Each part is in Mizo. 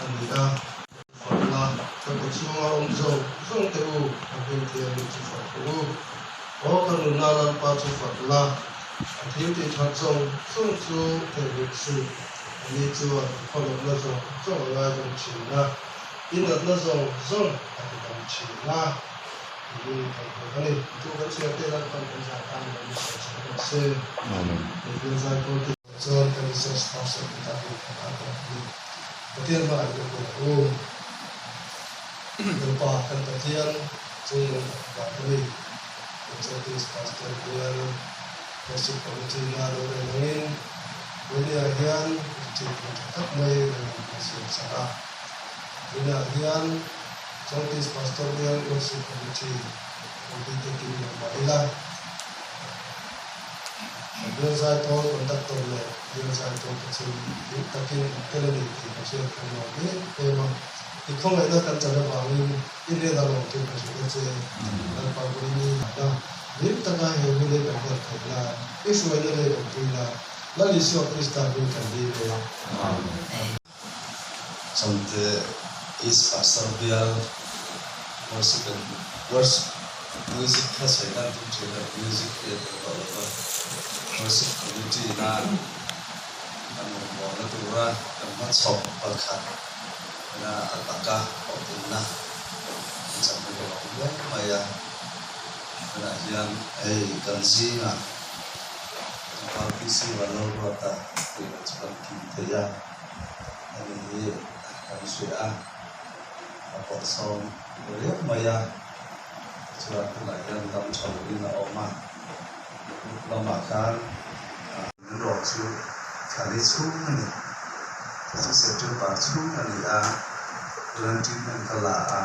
A ni a, fakna ka kaw chhunga awm zawng zawng te u, a hming thianghlim chu fak rawh u. Aw ka nunna Lalpa chu fak la, a thil tih that zawng zawng chu theihnghilh suh. A ni chuan i khawlawmna zawng zawng a ngaidam thin a, i natna zawng zawng a ti dam thin a, tiin kan hmu a ni. Chu kan chhiarte Lalpan kan zah tan lo ni sawi chhuah rawh se. Amen. Pathian zaipawl te. Chuan kan resource person te tan hi kan ang tawh a ni. Pathian hmaah i awm ang u. Lalpa kan Pathian chungnung vang a ni. Kan Churches Pastor bial Worship Committee na lo rel angin Vawinia hian retreat hun tha tak mai rel ang kan siam sak a. Tunah hian Churches Pastor bial Worship Committee committee te kim lo mah ila, Bial Zaipawl Conductor leh Bial Zaipawl te chu hlim takin an tel a ni tih ka hriat kan nuam em em a. I khawngaihna kan chan avangin i hnena lawmtu ka hrilh a che. Lalpa Burini hna hlim taka he hun hi kan hman theih nan i hruaina leh awmpuina Lal Isua Krista hming kan dil e. Amen. Changte East Pastor bial worship and worship music kha sawi dan tum thin a, music hi a tel tawh lo va, worship committee na kan rawngbawlna tura kan hmachhawp pakhat na a taka hlawhtlinna an chang hi ka lawm hle mai a, tunah hian hei kan zingah kan RPC Vanlalruata tih loh chu kan kim thei a. Ani hi kan hria a, a pawlhsawm riau mai a, tichuan tunah hian dam tha lovin a awm a, group lamah khan min rawh chu thla li chhung a ni, chu September chhung a ni a, tuan treatment ka la a,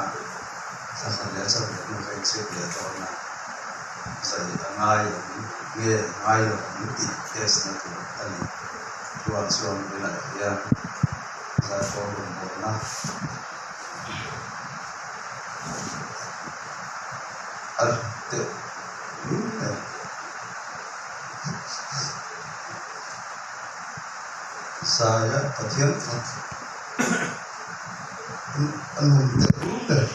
thla khat leh a chak leh hnu ka incheck leh dawn a, zai a ngai ang nge ngai lo ang tih test na tur a ni. Chuvang chuan tunah hian zaipawl rawngbawlna a teh lul nen Saia Pathian fak a nun teh lul nen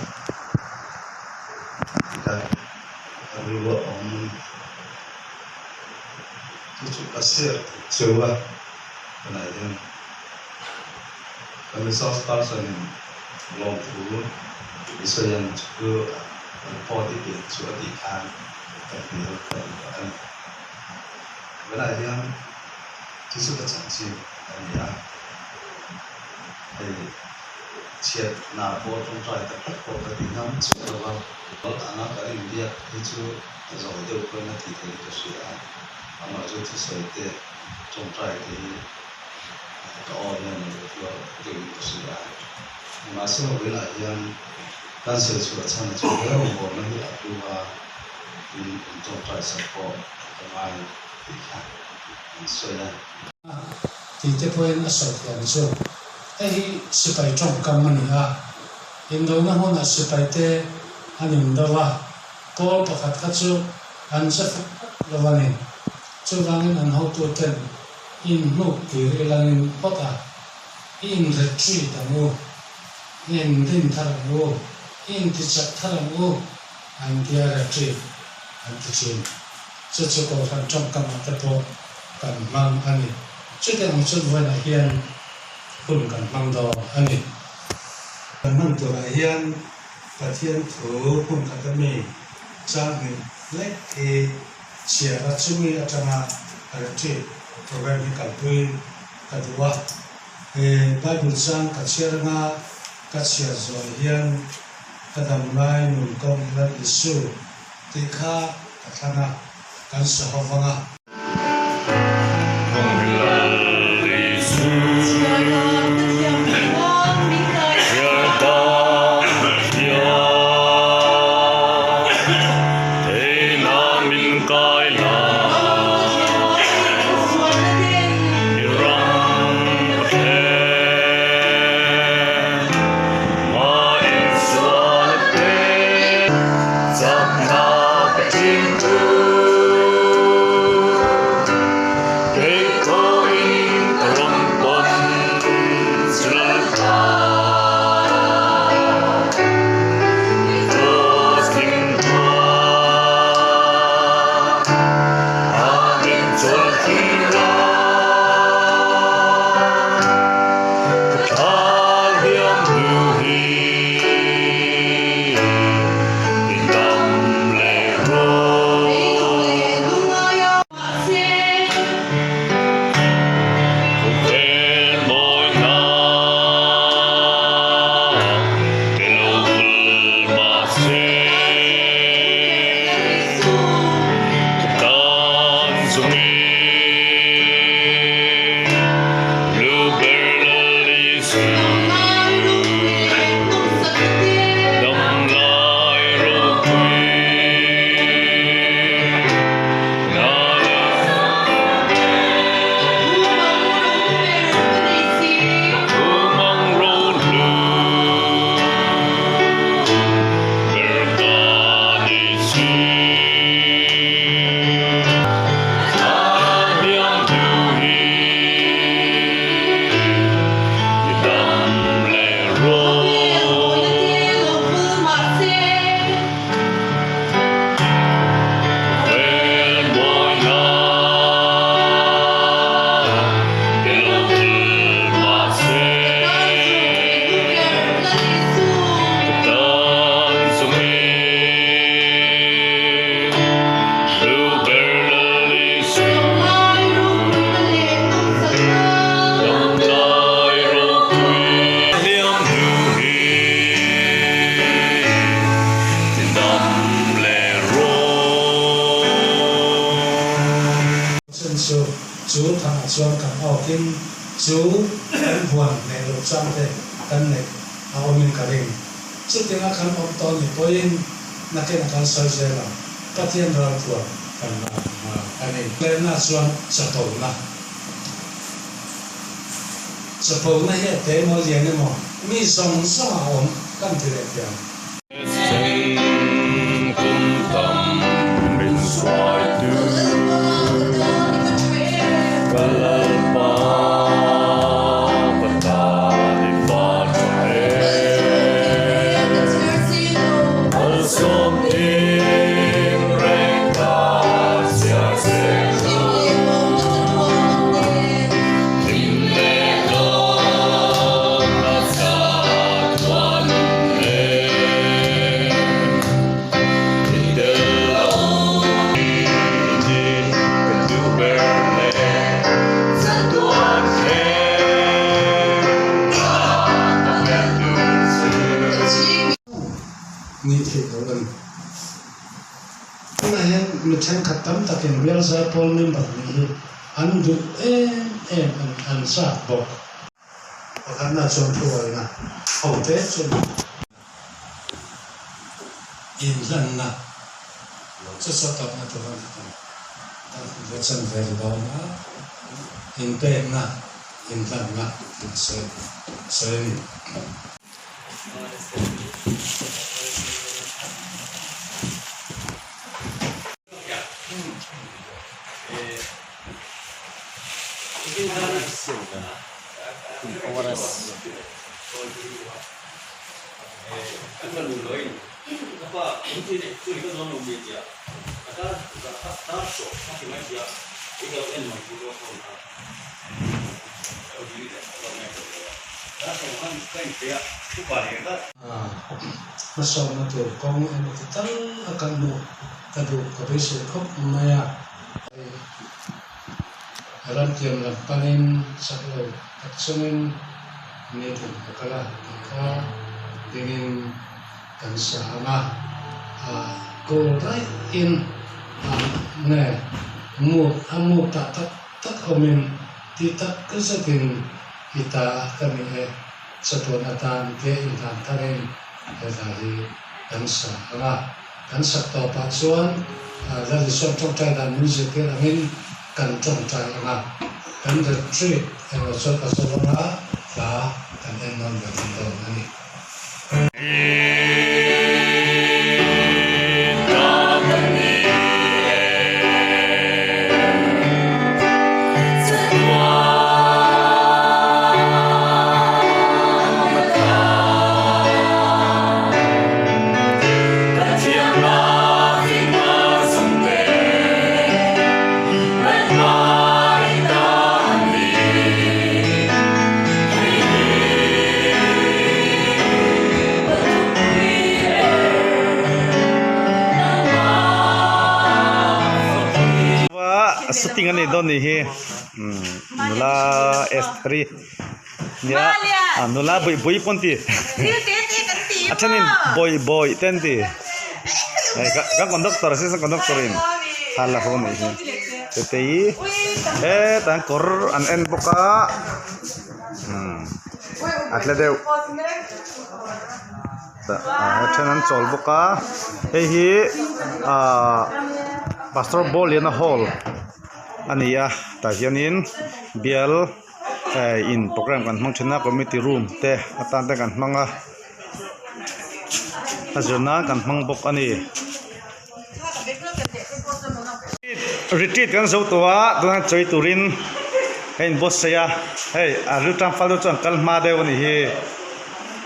tih a rilru a awm a ni. Chu chu ka share theih cheu a, tunah hian kan resource person in lawmthu i sawi ang chu report i pek chu a tih khan ka hnial ka duh a ni. Tunah hian chu chu ka chanchin a ni a, hei chhiatna pawh tawngtai tak tak pawh ka ti ngam chiah lo va, lo anga kan inbiak hi chu A zawi deuh pawn a tih theih ka hria a, amah chu thusawi te, tawngtai te hi ka aw hian a lo tuar deuhin ka hria a. Mahse vawiinah hian kan sawi chhuah chhan chu he rawngbawlna hi a hlu a, tin in tawngtai sak pawh ka ngai tih kha an sawi a. Tih te pawhin a sawi thiam chu. Hei hi sipai tawngkam a ni a, indona hunah sipaite an indo a, Pawl pakhat kha chu an che fak tak lo a ni. Chuvangin an hotuten i inhnuk tir ilangin phawt a, i inretreat ang u, i inrin thar ang u, i intichak thar ang u an tia retreat an ti thin. Chu chu Kohhran tawngkamah te pawh kan hmang a ni. Chutiang ang chuan vawiinah hian hun kan hmang dawn a ni. Kan hman turah hian Pathian thu hmun khat a mi. chang hnih lek hi chhiar a chumi atanga retreat program hi kalpui ka duh a. He Bible chang ka chhiar anga ka chhiar zawh hian ka dam lai nun kawng Lal Isu tih kha ka thlang a, kan sa ho vang a. Chen chu chu thangah chuan kan awkin chu kan huan hneh loh chang te kan neih a awmin ka ring. Chutinga kan awm tawh ni pawhin nakin a kan sawi zel ang, Pathian ralthuam kan la nghal a ni. Lehna chuan chapona. Chapona hi a te emaw lian emaw mi zawng zawng a awm kan ti leh thiam. Ni theih lo a ni. Tunah hian mi thenkhat tam takin Bial Zaipawl member nih hi an duh em em a ni, an chak bawk. Pakhatna chuan thuawihna hote chu inhlanna chu saw tawpna tur a ni thung. Kan han va chan ve ri dawn a, inpekna, inhlanna tih a sawi sawi a ni. Hmasawmna tur kawng emaw ti tal a kal. kan hmuh ka duh ka beisei khawp mai a. Hei ramtiam lam panin chak lo tak chungin nitin ka kal a tih kha dingin kan sa ang a, goal daihin nge mood a mood ah tak tak awmin ti tak zetin i ta ka ni e chatuan atan tia inhlan tharin he hla hi kan sa ang a. Kan sak tawpah chuan Lal Isuan tawngtai dan min zirtir angin kan tawngtai ang a, kan retreat erawh chuan a zo anga hla kan en nawn ve thei dawn a ni. Shooting a nei dawn nih hi nula S3 nia nula bawih bawih pawh an ti a thenin bawih bawih te an ti hei kan conductor assistant conductor in thla la ho a nih hi tetei hetah hian kawr an en bawk a a tle deuh a then an chawl bawk a hei hi ahh pastor bawliana hall a ni a tah hianin bial eh in program kan hmang thin a committee room te atan te kan hmang a a zir nan kan hmang bawk a ni. Retreat kan zo tawh a tunah chawi turin a in buatsaih a hei a rilṭam fal deuh chuan kal hma deuh a nih hi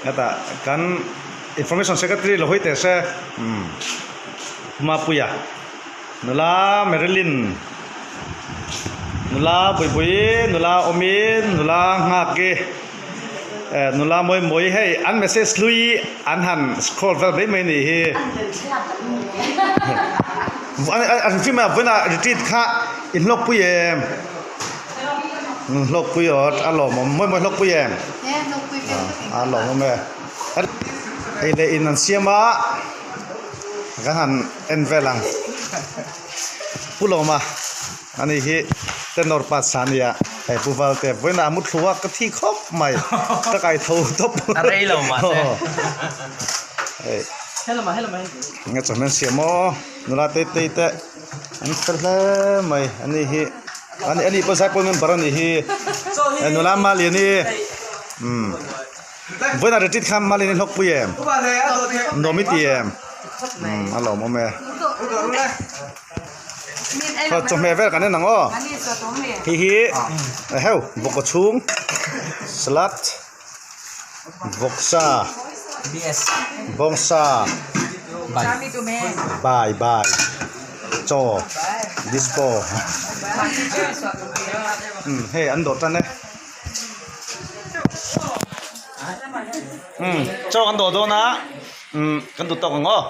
hetah kan information secretary lo hawi teh se umm Mapuia nula Marilyn nula Buibuii nula Awmi nula Nghaki eh nula mawi mawi hei an message hlui an han scroll vel mai mai a nih hi a hrim a vawiinah retreat kha in hlawkpui em hlawkpui aw a lawmawm mawi mawi hlawkpui em a lawmawm e hei leh in an siam a kan han en vel ang pu lawma ani hi tenor pass a nia hei pu valte vawiinah a mu thlu a ka thi khawp mai ka kai tho tawp a rei lo mahse hei enge chawhmeh an siam aw nula te te te an fel hle mai ani hi ani ani pawh zaipawl member ani hi nula maliani umm. Vawiinah retreat khan Malin i hlawkpui em? Nuam i ti em? Umm a lawmawm e. Khaw chawhmeh vel kan en ang aw. Hei hi heu vawk chhung salad vawksa bawngsa bai bai chaw dispo umm hei an dawh tan e. Umm chaw kan dawh dawn a umm kan duh tawk ang aw.